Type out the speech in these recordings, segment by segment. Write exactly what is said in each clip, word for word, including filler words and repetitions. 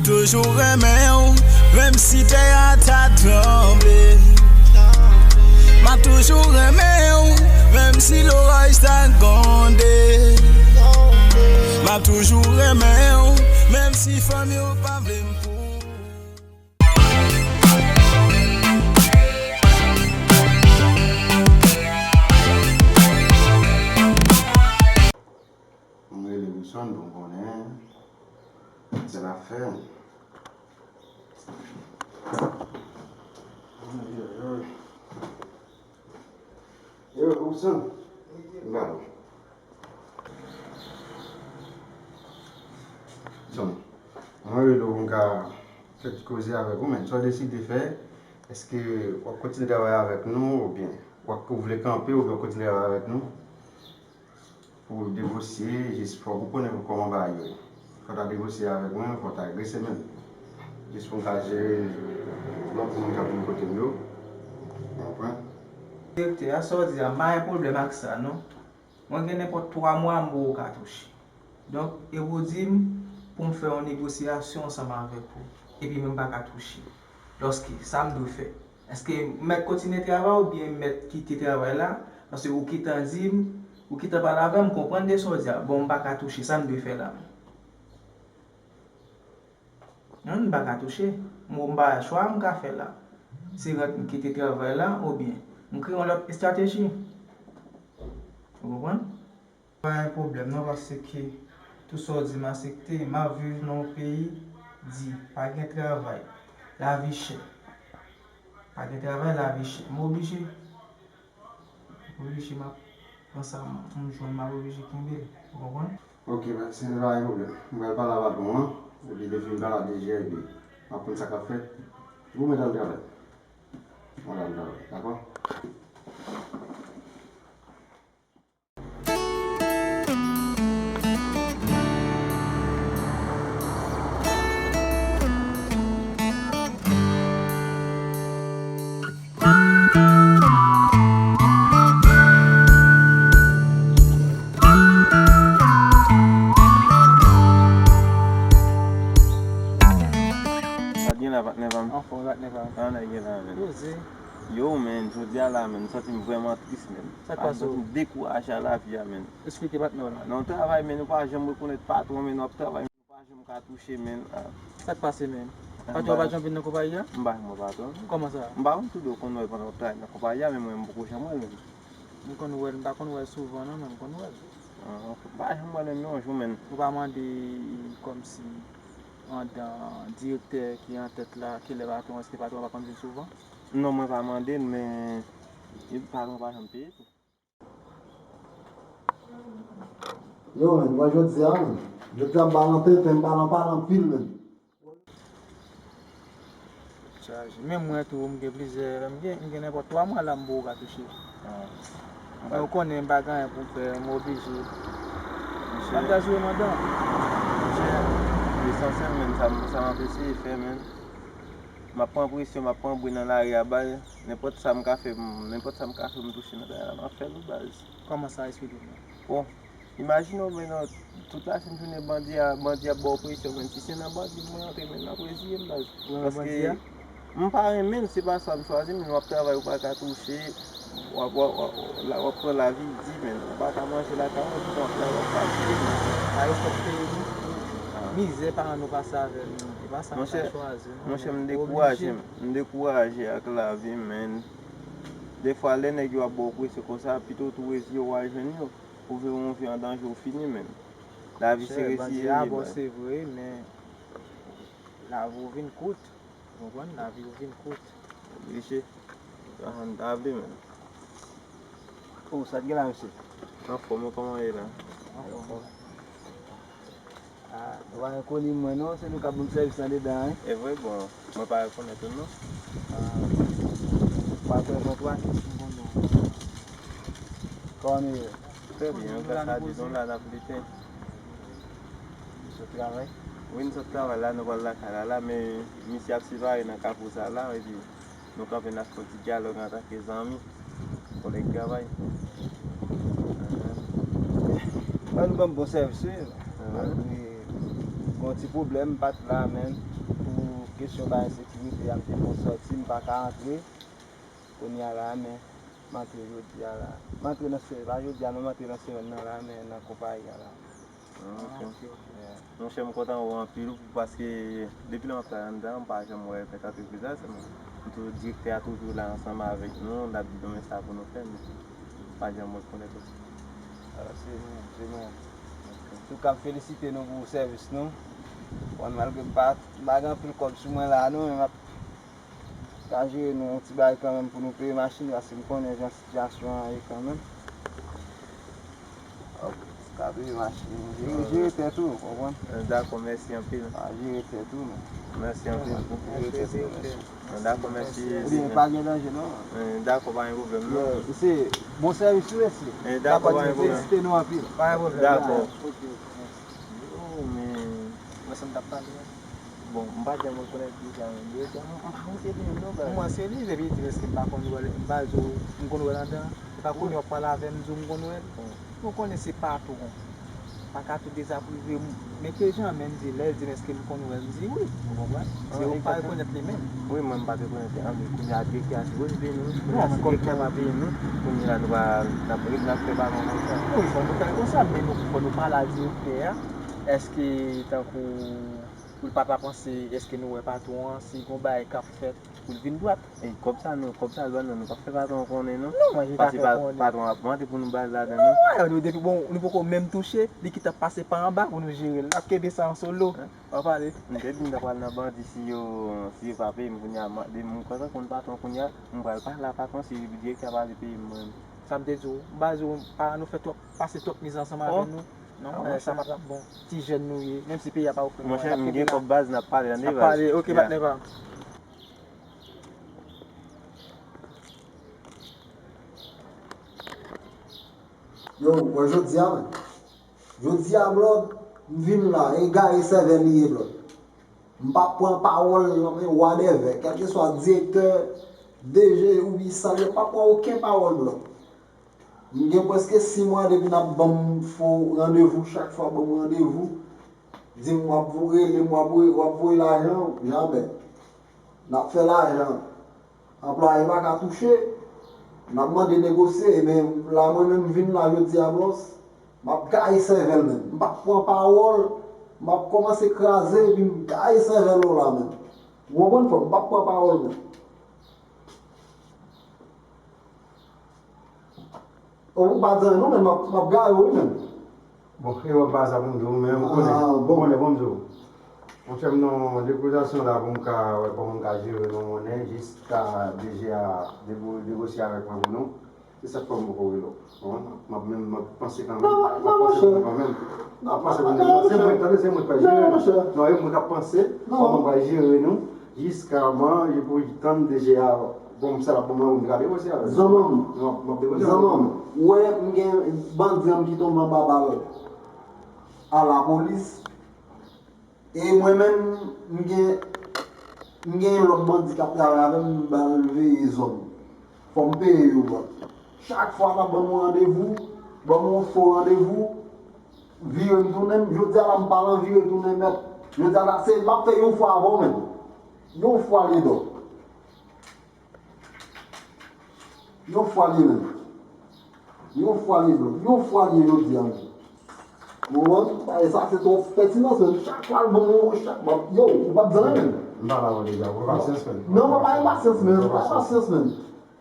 Toujou renmen w, menm si tè a ta tranble. M ap toujou renmen w, menm si loraj ta gwonde. M ap toujou renmen w, menm si fanmi w pa vle m pou. Mwen rele Wilson, bon, konnen se l ap fè. Yo, Wilson. Ba. Jon, mwen rele w pou m ka fè ti koze avèk ou, men sa w deside fè, èske w ap kontinye travay avèk nou, oubyen w ap, ou vle kanpe, oubyen w kontinye travay avèk nou? Pou negosye, jis fò w konprann kòman bagay yo ye. Fò w ta negosye avèk mwen, fò w ta agrese menm. Jis pou m ka jere lòt moun k ap vin kote m yo. Ou konprann? Direktè a, sa w di a, m pa gen pwoblèm ak sa, non. Mwen gen nenpòt twa mwa m poko ka touche. Donk, e w di m pou m fè yon negosyasyon ansanm avèk ou, epi mwen m pa ka touche. Lòske, sa m dwe fè? Èske m mèt kontinye travay oubyen m mèt kite travay la? Paske ou gentan di m, ou gentan pale avè m, m konprann de sa w di a. Bon, m pa ka touche, sa m dwe fè la menm? Non, m pa ka touche. Bon, m pa chwa m ka fè la. Se rant m kite travay la oubyen m kreye yon lòt estrateji. Ou konprann? Pa gen pwoblèm non, paske tout sa w di m aksepte. M ap viv nan yon peyi di, pa gen travay, lavi chè. Pa gen travay, lavi chè. M oblije. M oblije, m ap pran sa m jwenn, m ap oblije kenbe l. Ou konprann? Ok, se pa gen pwoblèm. M pral pale a patwon an, epi lè fini pale a D G a, epi m ap konn sa k ap fèt. Ou mèt al travay. Mwen al travay, dakò? Sa t gen la, patnè pa m? Anfòm, patnè pa m. Sa nèg gen la, men? Poze. Yo, men, jodi a la, men, m santi m vrèman tris, men. Sa k pase w? M santi m dekouraje a lavi a, men. Esplike patnè w la. Nan travay, men, ou pa janm rekonèt patwon, men, w ap travay, men, ou pa janm ka touche, men. Ah. Sa k pase, men? Ah, patwon w pa janm vin nan konpayi a? M pa janm wè patwon. Kòman sa? M pa konn tou de w konn wè l pandan w ap travay nan konpayi a, men mwen, m poko janm wè l, men. M konn wè l, m pa konn wè l souvan, non, men m konn wè l. Ah, m pa janm wè l, menm yon jou, men. Ou pa mande kòmsi andan direktè ki an tèt la, kilè patwon, èske patwon pa konn vin souvan? Non, mwen pa mande l, men li, patwon pa janm peye tou. Yo, men, mwen jodi a, men, jodi a m pa nan tenten, m pa nan pale anpil, men. Chaje. Menm mwen tou, m gen plizyè, m gen, m gen nenpòt twa mwa la m poko ka touche. Ah. Men ou konnen m pa gen anyen pou m fè, m oblije. Monchè. M ap gazouye mandan. Monchè, lesansyèl, men, sa m, sa m ap eseye fè, men. M ap pran presyon, m ap pran bri nan lari a, baz. Nenpòt sa m ka fè, m, nenpòt sa m ka fè, m touche nan travay la, m ap fè l, baz. Kòman sa? Esplike m. Bon, imajine w, men, nan tout lasenn jounen, bandi a, bandi ap ba w presyon, men, si se nan bandi mwen antre, men, m ap reziye m, baz. Ou renmen bandi a? Paske m pa renmen l, se pa sa m chwazi, men w ap travay, ou pa ka touche, w ap, w ap, w ap, w ap pran lavi di, men, ou pa ka manje lakay ou, w ap travay, w ap fatige, men. Pa respèk peyi nou. Ah. Mizè paran nou pase avè nou, e pa sa m ta chwazi, non, men oblije. Monchè, m dekouraje, m dekouraje ak lavi, men. Defwa, lè nèg yo ap ba w presyon konsa, pito w tou reziye w al jwenn yo. Ou vle yon vi an danje, ou fini, men. Lavi se reziye li, baz. Chè, bandi a ba w, se vre, men lavi w vin kout. Ou konprann? Lavi w vin kout. Oblije. Sa fè m ta vle, men. Oh, sa t gen la, mesye? Anfòm, ou kòman ye la? Anfòm. Ah, nou pa gen koni mwen non, se nou k ap ban m sèvis andedan, wi. E vre, bon, mwen pa rekonèt ou non. Ah, pa kwè mwen twa. Kòman nou ye? Trè byen, gras a Dye, nou la, n ap lite. Nou sot travay? Wi, nou sot travay la, nou pral lakay la, la, men misye ap separe nan kafou sa la, epi nou kanpe, n ap fè yon ti dyalòg antanke zanmi, kòlèg travay. Ba nou ban m bon sèvis, wi. Malgre Gon ti pwoblèm, m pa t la, men pou kesyon bagay sekirite a, m te pou sòti, m pa ka antre. Kounye a la, men m antre jodi a la. M antre nan se-, pa jodi a, non, m antre nan semèn nan la, men nan konpayi a la. Ah, ok. Yeah. Monchè, m kontan wè w anpil, paske depi lè m ap travay anndan, m pa janm wè mèt antrepriz la, sèlman m toujou, direktè a toujou la ansanm avèk nou, l ap di nou men sa pou nou fè, men m pa janm rekonèt ou. Ah, se mwen, se mwen. Antouka, m felisite nou pou sèvis nou. Bon, malgre m pa, m pa gen anpil kòb sou mwen la, non, men m ap ka jere nou yon ti bagay kanmenm pou nou peye machin, paske m konnen jan sitiyasyon an ye kanmenm. Ka peye machin. Jere, jere tèt ou, ou konprann? Eh, dakò, mèsi anpil. Pa jere tèt ou, men. Mèsi anpil. Jere tèt ou, mèsi. Eh, dakò, mèsi. Ebyen, pa gen danje, non. Eh, dakò, pa gen pwoblèm, non. Yeah, se bon sèvis ou, mesye. Eh, dakò, pa gen pwoblèm. Felisite nou anpil. Pa gen pwoblèm. Dakò. Ok, mèsi. Yo, men, mwen sa m t ap pale a. Bon, m pa janm rekonèt li, sa, men direktè, m, m pa wè se li menm non, baz. Mwen se li, epi li di m èske m pa konn wè l, m pa di w, m konn wè l anndan. E pa kounye a w ap pale avè m, m di w m konn wè l. Wi. Ou konnen se patwon. Pa ka tou dezapwouve m. Men ke jan menm di, lè l di m èske m konn wè l, m di wi. Ou konprann? Se ou k pa rekonèt li menm. Wi, mwen m pa t rekonèt li. Anben, kounye a direktè a sipoze peye nou. Kounye a si direktè a pa peye nou, kounye a nou pa, n ap ret, n ap fè bagay konsa. Wi, fò nou fè l konsa, men nou, fò nou pale a direktè a. Èske tankou pou l pa ta panse, èske nou wè patwon an, si gon bagay k ap fèt, pou l vin dwat. E kòb sa nou, kòb sa l ban nou, nou p ap fè patwon an konnen non. Non, mwen, li pa fè konnen. Paske pa, patwon ap mande pou nou ba l ladan non. Non, non, depi bon, nou poko menm touche, li kite ap pase pa anba pou nou jere l. N ap kenbe sa an solo. Hein? Pa pale. M te di m ta pral nan bandi si yo, si yo pa peye m kounye a, m, de m kontan konn patwon kounye a, m pral pale a patwon si direktè a pa vle peye m mwen. Sa m te di w, m pa di w, pa nou fè twòp, pase twòp mizè ansanm avè nou. Non, eh, sa pa t ap bon. Ti jèn nou ye, menm si peyi a pa ofri nou anyen, n ap kenbe la. Monchè, m gen kòb baz, n ap pale, tande baz. N ap pale, ok, patnè pa m. Yo, bon, jodi a, men. Jodi a, Blòd, m vin la, e gaye sèvèl li ye, Blòd. M p ap pran pawòl nan men wadèvè, kèlkeswa direktè, D G oubyen sa, m p ap pran okenn pawòl, Blòd. M gen prèske sis mwa depi n ap ban m fo randevou, chak fwa ban m randevou, di m w ap vo-, rele m, w ap voye, w ap voye lajan, jamè. N ap fè lajan. Anplwaye pa ka touche, n ap mande negosye, men la mwen menm vin la jodi a, bòs, m ap gaye sèvèl menm. M p ap pran pawòl, m ap kòmanse kraze, epi m gaye sèvèl ou la menm. Ou konprann, frè m? M p ap pran pawòl menm. Ou pa di anyen non, men m ap, m ap gaye w wi menm. Bon, e wè m pa sa pou m di w, men ou konnen, ou konnen pou m di w. Monchè m, non, depozasyon la pou m ka wè kòman m ka jere non monnen jiska D G a debo-, negosye avèk mwen pou nou. Se sa k fè m poko rele w. Ou konprann? M ap menm, m ap panse kanmenm. M ap panse pou nou kanmenm. M ap panse pou nou. Se mwen, tande, se mwen k pral jere nou. Non, e mwen k ap panse kòman m pral jere nou. Jiskaman, yo pou tann D G a, bon, sa l ap ban mwen pou m ka negosye avè l. Zanmi m. M ap, m ap negosye avè l. Zanmi m, ou wè m gen bandi an ki tonbe anba bal a lapolis. E mwen menm, m gen, m gen lòt bandi k ap travay avè m, m ba l veye zòn. Fò m peye yo, bò. Chak fwa n ap ban m yon randevou, ban m yon fo randevou, vire m tounen, jodi a la m pa nan vire tounen mèt. Jodi a la se, m ap fè yon fwa avè w menm. Yon fwa l ye dò. Yon fwa l ye menm. Yon fwa l ye menm. Yon fwa l ye jodi a menm. Ou konprann? E sa se twòp pètinans menm. Chak fwa l ban m yon, chak, yo, ou p ap di anyen menm. M pa la wè deja. Pran pasyans menm. Non, mwen pa gen pasyans menm. Pran pasyans menm.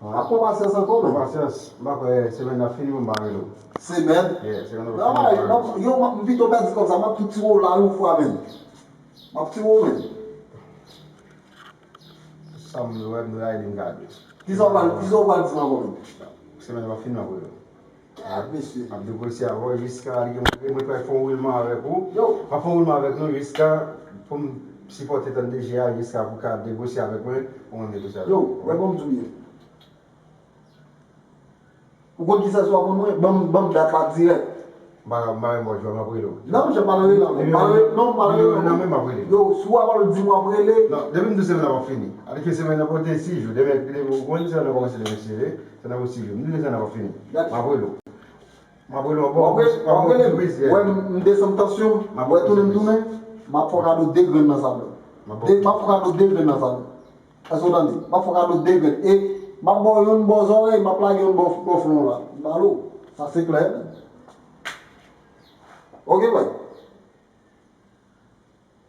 Ap pran pasyans ankò, men. Pran pasyans. M pa kwè semèn nan fini pou m pa rele w. Semèn? Yeah, semèn nan fini pou m pa rele w. Yo, m ap, m pito pèdi kòb sa, m ap tou tire w la yon fwa, men. M ap tire w, men. Sa m wè, m rele m gade. Kisa w pral, kisa w pral di m ankò, men? Semèn nan fini, m ap rele w. Kèt, mesye. M ap negosye avè w jiska li gen mwen, mwen pral fè yon woulman avèk ou. Yo. M ap fè yon woulman avèk nou jiska pou m sipòte tann D G a, jiska pou ka negosye avèk mwen, pou mwen negosye avèk ou. Yo, wè bon m di w ye. Ou konn kisa sou aprann mwen? Ban m, ban m dat la dirèk. M pa, m pa menm wè w, m ap rele w. Non, monchè, m pa nan rele, non. M pa nan rele, non, m pa nan rele, non. Nan men m ap rele. Yo, si w ap di m w ap rele. Non, depi m di w semèn nan p ap fini. Alèske semèn nan pote sis jou. Demen, demen, ou konn semèn nan kòmanse demen sis, semèn nan pote sis jou. M di w semèn nan p ap fini. M ap rele w. M ap rele w ankò. W ap rele, w ap rele m. Wè m, m desann tansyon m. Wè tounen m tounen. M ap fè w kado de grenn nan sa, bro. M ap fè w kado de grenn nan sa, bro. Èske w tande? M ap fè w kado de grenn. E m ap ba w youn bò zòrèy, m ap lage youn bò, bò fwon w la. M pale w. Sa se klè. Ok, bòy.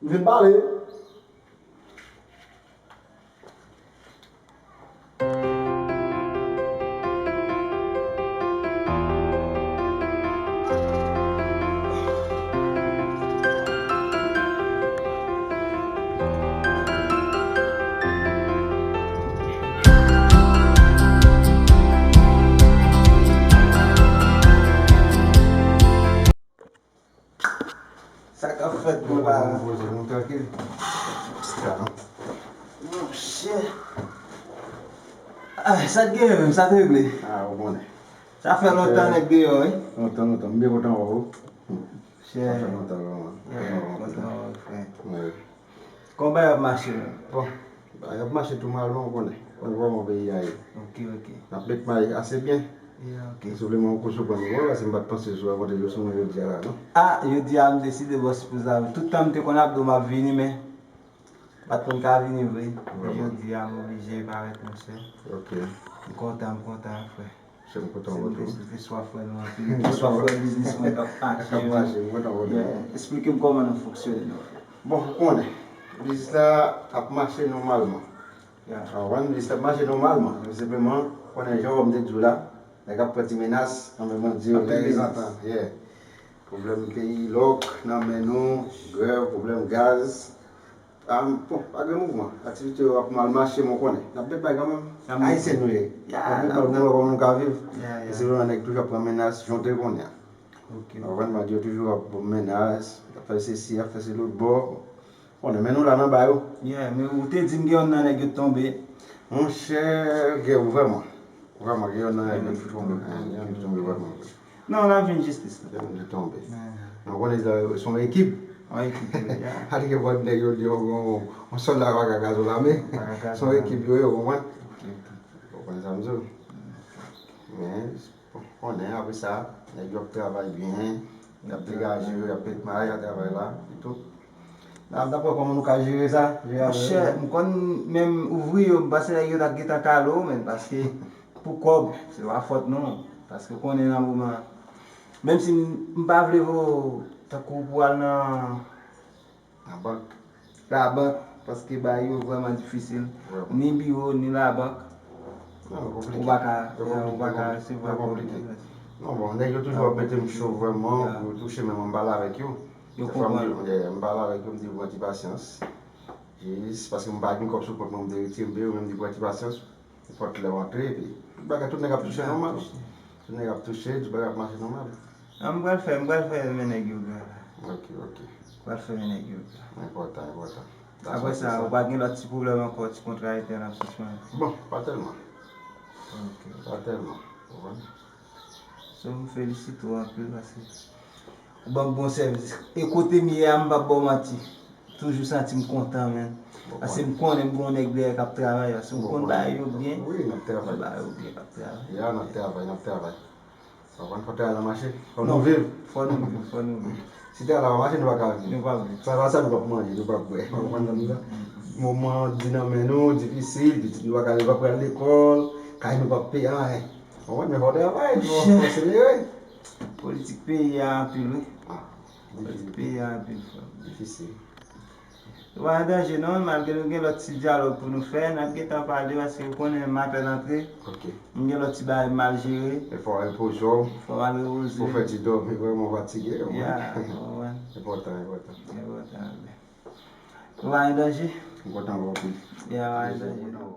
M vin pale. Sa k ap fèt, konpa? Mwen poze nou trankil. Monchè. Ah, sa t genyen menm, sa t regle? Ah, ou konnen. Sa fè lontan nèg deyò, wi. Lontan, lontan. M byen kontan wè w. Sa fè lontan, vrèman. Yeah, kontan wè w, frè. Wi. Kòman bagay ap mache menm? Bon, bagay ap mache tou malman, ou konnen. Ou konnen kòman peyi a ye. Ok, ok. N ap met may ase byen. Yeah, ok. Sipleman ou konn siprann mwen, paske m pa t panse sou rakonte yo sou mwen jodi a la, non. Ah, jodi a m deside bò sipoze la. Tout tan m te konn ap di w m ap vini, men m pa t konn ka vini vre. Vrèman. Jodi a m oblije parèt, monchè. Ok. M kontan, m kontan, frè. Se m kontan wè tou. Se te swaf wè nou anpil. Te swaf wè biznis mwen k ap mache. K ap mache, m kontan wè nou. Yeah. Eksplike m kòman nou fonksyone non, frè. Bon, ou konnen, biznis la ap mache nòmalman. Yeah. Ou konprann, biznis la ap mache nòmalman. Men senpleman, ou konnen jan w te di w la, nèg ap pran ti menas, nan men bandi yo, lè rezantan. Yeah. Pwoblèm peyi lòk nan men nou, grèv, pwoblèm gaz. Ah, bon, pa gen mouvman. Aktivite yo ap mal mache, men w konnen. N ap met bay kanmenm. Ayisyen nou ye. N ap met bay pou nou wè kòman nou ka viv. E se vrèman nèg toujou ap pran menas, jan w te konnen an. Ok. Ou konprann, bandi yo toujou ap pran menas, y ap fè sesi, y ap fè se lòt bò. Konnen, men nou la nan ba yo. Yeah, men ou te di m gen yonn nan nèg yo tonbe. Monchè, gen vrèman. Vrèman, gen yonn nan nèg yo tonbe. Gen yonn ki tonbe vrèman. Non, n ap jwenn jistis la. Gen moun ki tonbe. Men ou konnen se yon ekip. Yon ekip, wi, ya. Alike vòt nèg yo di yon, yon, yon sòlda pa ka gazo lame. Se yon ekip yo ye, ou konprann? Ok, ok. Ou konprann sa m di w? Men, bon, konnen, apre sa, nèg yo ap travay byen, y ap degaje yo, y ap met may nan travay la, epitou. N ap, n ap wè kòman nou ka jere sa. Monchè, m konn menm ouvriye yo, m panse nèg yo t ap gentan kale w, men paske pou kòb, se pa fòt nou. Paske w konnen nan moman, menm si m, m pa vle voye w tankou pou al nan labank, paske bagay yo vrèman difisil. Ni biwo, ni labank. Ou pa ka, ou pa ka resevwa kòb. Non, bon, nèg yo toujou ap mete m cho vrèman pou yo touche, men mwen m pale avèk yo. Yo konprann. M pale avèk yo, m di yo pran ti pasyans. Jis paske m pa gen kòb sou kont mwen, m te retire m peye yo, men m di pran ti pasyans. Nenpòt lè w antre, epi tout bagay, tout nèg ap touche nòmal. Tout nèg ap touche, tout bagay ap mache nòmal. Ah, m pral fè, m pral fè men nèg yo gra la. Ok, ok. M pral fè men nèg yo gra. Enpòtan, enpòtan. Apre sa, ou pa gen lòt ti pwoblèm ankò, ti kontra entèn ap sispann? Bon, pa tèlman. Ok. Pa tèlman. Ou konprann? So, m felisite w anpil paske ou ban m bon sèvis. E kote m ye a, m p ap ba w manti. Toujou santi m kontan, men. Paske m konnen m gen yon nèg dèyè k ap travay. Paske m konn bagay yo byen. Wi, n ap travay. Bagay yo byen k ap travay. Ya, n ap travay, n ap travay. Ou konprann, fò travay la mache. Fò nou viv. Fò nou viv, fò nou viv. Si travay la pa mache, nou pa ka viv. Nou pa viv. Sa pa sa nou p ap manje, nou p ap bwè. Ou konprann sa m di la? Moman di nan men nou, difisil, pitit nou pa ka, nou pa pral lekòl, kay nou p ap peye anyen. Ou konprann, men fò travay, fò, fò selere. Politik peyi a anpil, wi. Ah, politik peyi a anpil, frè. Difisil. Ou pa nan danje non, malgre nou gen lòt ti dyalòg pou nou fè, n ap gentan pale paske ou konnen m apèn antre. Ok. M gen lòt ti bagay m al jere. E fò w al repoze w. Fò m al repoze. Fò w fè ti dòmi, vrèman w fatige. Ya, ou konprann. Enpòtan, enpòtan. Enpòtan, wi. Ou pa nan danje? M kontan wè w anpil. Ya, ou pa nan danje non.